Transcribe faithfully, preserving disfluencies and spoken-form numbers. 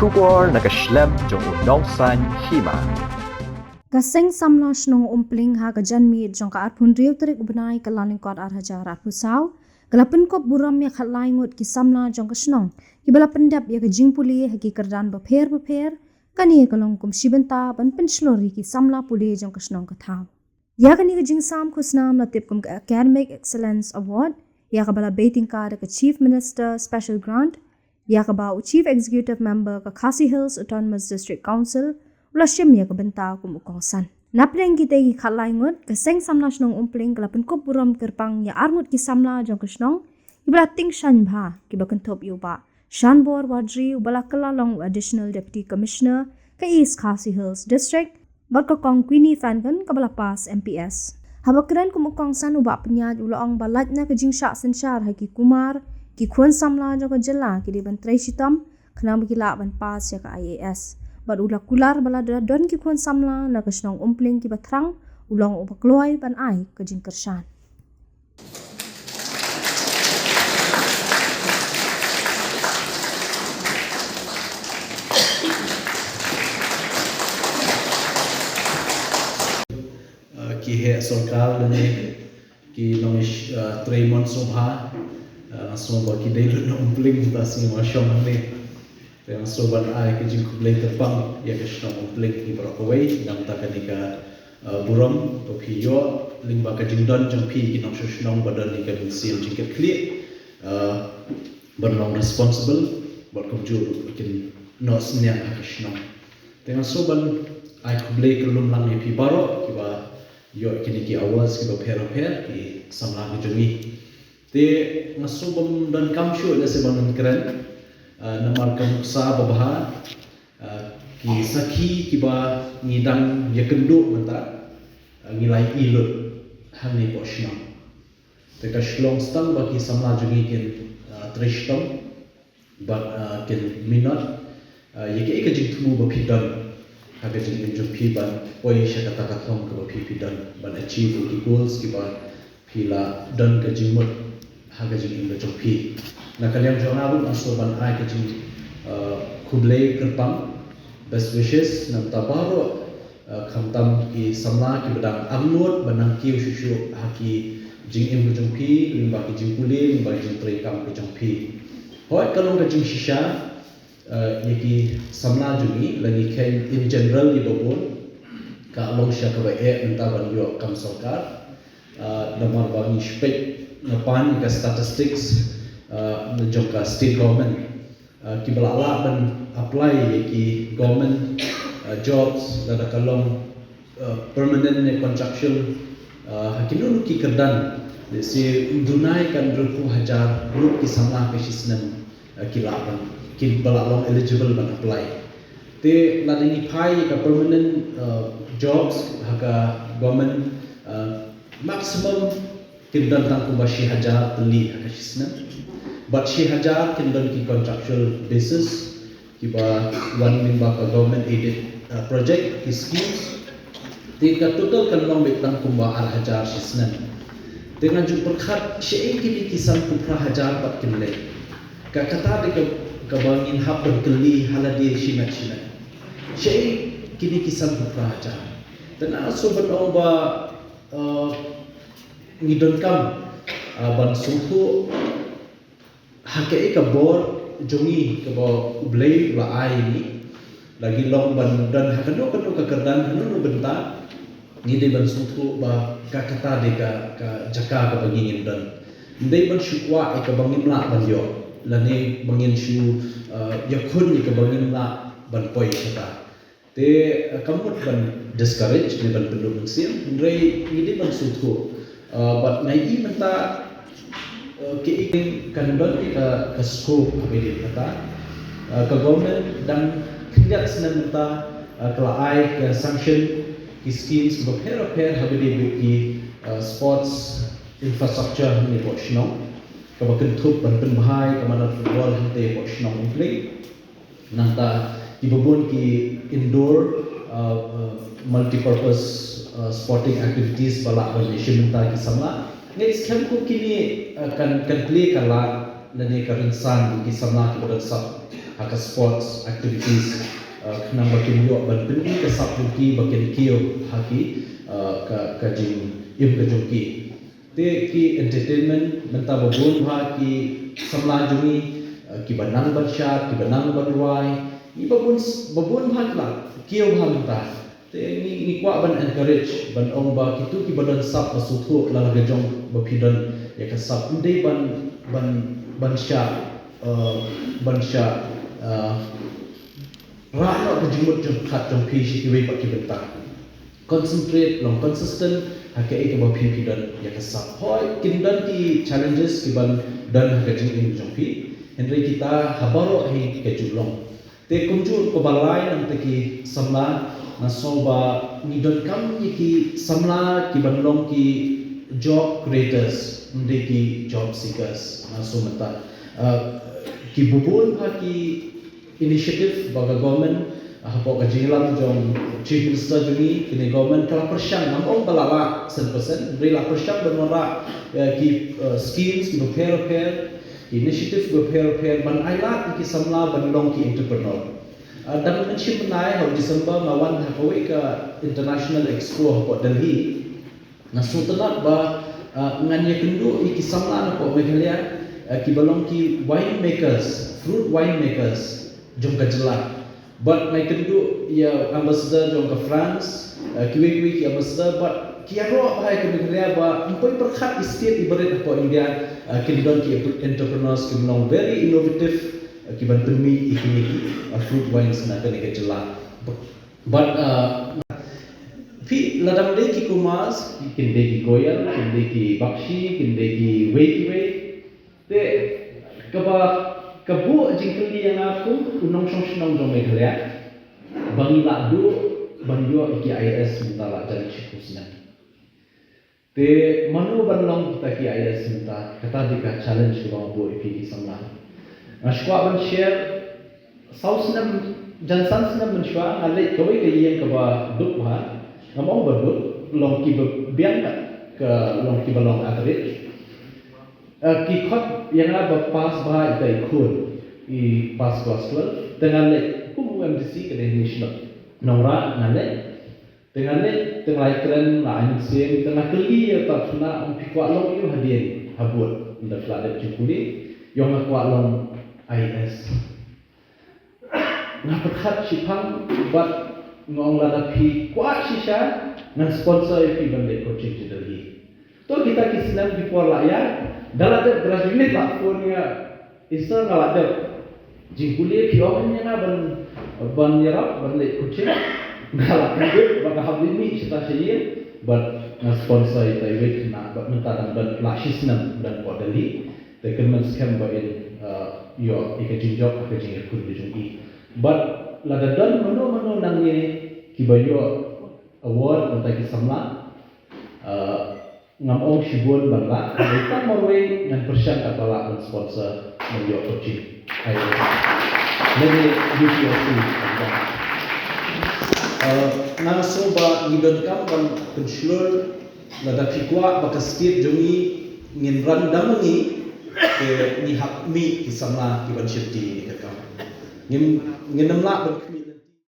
Khubor na ka shlem jong u Nongsaiñ Hima. Ka Seng Samla Shnong Umpling ha ka janmiet jong ka arphew hynriew tarik u bnai ka Kyllalyngkot ar hajar arphew saw, ka la pynkup burom ïa khatlai ngut ki samla jong ka shnong kiba la pyndep ïa ka jingpule ha ki kyrdan bapher bapher. Kane ka long kum shi bynta ban pynshlur ïa ki samla pule jong ka shnong ka thaw. Ïa kane ka jingsam khusnam la tip kum ka Academic Excellence Award, ïa kaba la bei tyngka da ka Chief Minister Special Grant, ïa kaba u Chief Executive Member ka Khasi Hills Autonomous District Council u la shim ïa ka bynta kum u kongsan. Napdeng kitei ki khatlai ngut, ka Seng Samla Shnong Umpling ka la pynkup burom kyrpang ïa ar ngut ki samla jong ka shnong kiba la tyngshaiñ bha, kiba kynthup ïa u Bah Shanbor Warjri uba la kylla long u Additional Deputy Commissioner ka East Khasi Hills District, bad ka Kong Queenie Fanken kaba la pass M P S. Haba kren kum u kongsan, u Bah Pynïaid u la ong ba lait na ka jingshah synshar ha ki kumar, ki khun samla jong ka jylla ki dei ban trei shitom khnang ba ki lah ban pass ïa ka I A S. Bad u la kular ba lada don ki khun samla na ka shnong Umpling kiba thrang, u long uba kloi ban ai ka jingkyrshan. Uh, ki heh sorkar lane ki nong, uh, trei mon sngewbha, uh, nga sngew ba ki dei lut na Umpling, ta sngi ma shong hangne. Te nga sngewbha ban ai ka jingkhublei kyrpang ïa ka shnong Umpling hi baroh kawei namar kane ka, uh, burom ba phi ïoh lyngba ka jingdon jong phi ki nongshong shnong ba don ïa ka mynsiem jingkitkhlieh, uh, ban long responsible bad kumjuh ruh kin noh synñiang ha ka shnong. Te nga sngewbha ban ai khublei kyllum lang ïa phi baroh kiba ïoh kine ki awards kiba pher bapher, ki samla ki jong ngi. Te nga sngewbha ban donkam shuh lehse ban kren, ah, namar ka nuksa babha, ah, ki sakhi kiba ngi dang ïakynduh mynta, ah, ngi la ïohi lut hangne hapoh shnong. Te ka shlong stang ba ki samla jong ngi kin, ah, trei shitom bad, ah, kin minot, ah, ïa kaei ka jingthmu ba phi don ha ka jingim jong phi ban poi sha kata ka thong kaba phi, phi don ban achieve ki goals kiba phi la don ka jingmut ha ka jingim ka jong phi. Na ka liang jong nga ruh nga sngewbha ban ai ka jing, ah, khublei kyrpang, best wishes na bynta baroh, eh, khamtam ki samla kiba dang angnud ban nang kiew shuh shuh ha ki jingim ka jong phi, lyngba ki jingpule, lyngba ki jingtrei kam ka jong phi. Hooid ka long ka jingshisha, eh, ïa ki samla jong ngi, la ngi kheiñ in general ïa babun, ka long sha kaba eh mynta ban ïoh kam sorkar. Eh, namar ba ngi shu peit, nga pan ka statistics, eh, jong ka state government. Ah, kiba la lah ban apply ïa ki government, ah, jobs, lada ka long, ah, permanent ne contractual, ah, ha kino kino ki kyrdan, lehse duna kan hynriewphew hajar ruh ki samla ka shi snem, ah, ki lah ban, kiba la long eligible ban apply. Te lada ngi phai ïa ka permanent, ah, jobs ha ka government, ah, maximum kin don tang kumba shi hajar tylli ha ka shi snem. Bad shi hajar kin don ki contractual basis, kiba wan lyngba ka government aided, uh, project, ki schemes. Te ka total kan long beit tang kumba ar hajar shi snem. Te ngan ju pyrkhat shaei kine ki sanphew phra hajar pat kin leh. Ka kata de ka, kaba ngin hap ban kylli ha lade shimet shimet. Shaei kine ki sanphew phra hajar. Te nga sngewbha ban ong ba, uh, ngi donkam, ah, ban sngewthuh ha kaei ka bor jong ngi kaba U Blei u la ai ïa ngi. La ngi long ban don ha kano kano ka kyrdan, ha kano kano bynta, ngi dei ban sngewthuh ba ka kata dei ka, ka jaka kaba ngi ngin don. Ym dei ban shu kwah ïa kaba ngim lah ban ïoh, lane ba ngin shu, ah, ïakhun ïa kaba ngim lah ban poi shata. Te, eh, kam mut ban discourage ne ban pynduh mynsiem, hynrei ngi dei ban sngewthuh. Eh, bad nga ïohi mynta, eh, kaei kan don ka, ka scope kaba dei kata. Eh, ka government dang khyndiat snem mynta, eh, ka la ai ka sanction ki schemes bapher bapher ha kaba dei ki, eh, sports infrastructure hangne hapoh shnong. Kaba kynthup ban pynbha ïa ka madan football hangtei hapoh shnong Umpling. Nangta kiba bun ki indoor, uh, uh, multipurpose, uh, sporting activities ba lah ban ïashim bynta ki samla. Nga ngeit skhem ko kine, uh, kan, kan plie ka lad lane ka rynsan ki samla kiba don sap ha ka sports activities, uh, khnang ba kin ïoh ban pynmih ka sap jong ki ba kin kiew ha ki, uh, ka, ka jingim ka jong ki. Te ki entertainment mynta ba bun bha ki samla jong ngi, uh, ki ba nang ban shad, ki ba nang ban rwai, ngi ba bun, ba bun bha ki la kiew bha mynta. Te ngi, ngi kwah ban encourage, ban ong ba kito ki ba don sap ba sngewthuh la la ka jong ba phi don ïa ka sap, ym dei ban, ban, ban shah, uh, ban shah, uh, rah noh ka jingmut jong khat jong phi sha kiwei pat ki bynta. Concentrate, long consistent ha kaei kaba phi, phi don ïa ka sap. Hooid, kin don ki challenges ki ban don ha ka jingim jong phi, hynrei kita ha baroh hi ka ju long. Te kumjuh kaba lai na bynta ki samla, nga sngew ba ngi donkam ïa ki samla ki ban long ki job creators, ym dei ki job seekers. Nga sngew mynta, uh, ki bun bha ki initiative ba ka government, uh, hapoh ka jingïalam jong Chief Minister jong ngi, kane government ka la pyrshang, ngam ong ba la lah san percent, hynrei la pyrshang ban wanrah, uh, ki, uh, schemes ki bapher bapher, initiative bapher bapher ban ailad ïa ki samla ban long ki entrepreneur. Ah, dang mynshim bnai ha u December nga wan ha kawei ka International Expo hapoh Delhi. Nga sngewtynnat ba, ah, ngan ïakynduh ïa ki samla na hapoh Meghalaya, ah, ki ba long ki wine makers, fruit wine makers jong ka jylla. Bad nga ïakynduh ïa ambassador jong ka France, ah, kiwei kiwei ki ambassador, bad ki ïaroh bha ïa ka Meghalaya ba ym poi pyrkhat i state i barit hapoh India, ah, kin don ki entrepreneurs ki long very innovative, ah, ki ban pynmih ïa kine ki, ah, fruit wines na kane ka jylla. Bad, ah, phi, lada ym dei ki Kumars, kin dei ki Goyal, kin dei ki Bakshi, kin dei kiwei kiwei. Te kaba, ka buh jingkylli ïa nga kum u nongshong shnong jong Meghalaya ba ngi lah duh ban ïoh ïa ki I A S mynta la jan shiphew snem. Te mano ban long kita ki I A S mynta, kata dei ka challenge kaba nga buh ïa phi ki samla. Nga shu kwah ban share, saw snem, jan san snem mynshuwa nga leit kawei ka ïing kaba duk bha, ngam ong ba duk, long kiba biang ka, ka long kiba long average. Eh, ki khot ïa nga ba pass bha ita i khun, i pass class twelve, te nga leit kum u M D C ka dei ni shnong Nongrah nga leit. Te nga leit, te nga la ïakren, la ai mynsiem, te nga kylli ïa uta u khynnah, ong phi kwah long aiu hadien, ha bud, ynda phi la dep jingpule, ïa nga kwah long I A S. Nga pyrkhat shiphang, bad nga ong lada phi kwah shisha, ngan sponsor ïa phi ban leit coaching sha Delhi. To kita ki snem ki por la ïaid, da la dep graduate la phone ïa nga, Esther nga la dep jingpule, phi ong ïa nga ban, ban ïarap, ban leit coaching. Nga la pynbeit, bad nga hap leit mih shata sha ïing, bad nga sponsor ïa ita iwei i khynnah, bad mynta dang don la shi snem don hapoh Delhi. Te kynmaw skhem ba in, uh, ïoh ïa ka jingjop, ka jingïakhun ka jong i. Bad lada don mano mano nangne kiba ïoh award na kita ki samla, uh, ngam ong shibun ban lah, hynrei tang marwei ngan pyrshang katba lah ban sponsor ban ïoh coaching. Ai, lane U P S C. Uh, nga sngew ba ngi donkam ban pynshlur, lada phi kwah ba ka state jong ngi ngin run da ma ngi, te ngi hap mih ki samla ki ban shimti ïa kane ka kam. Ngin, ngin ym lah ban khmih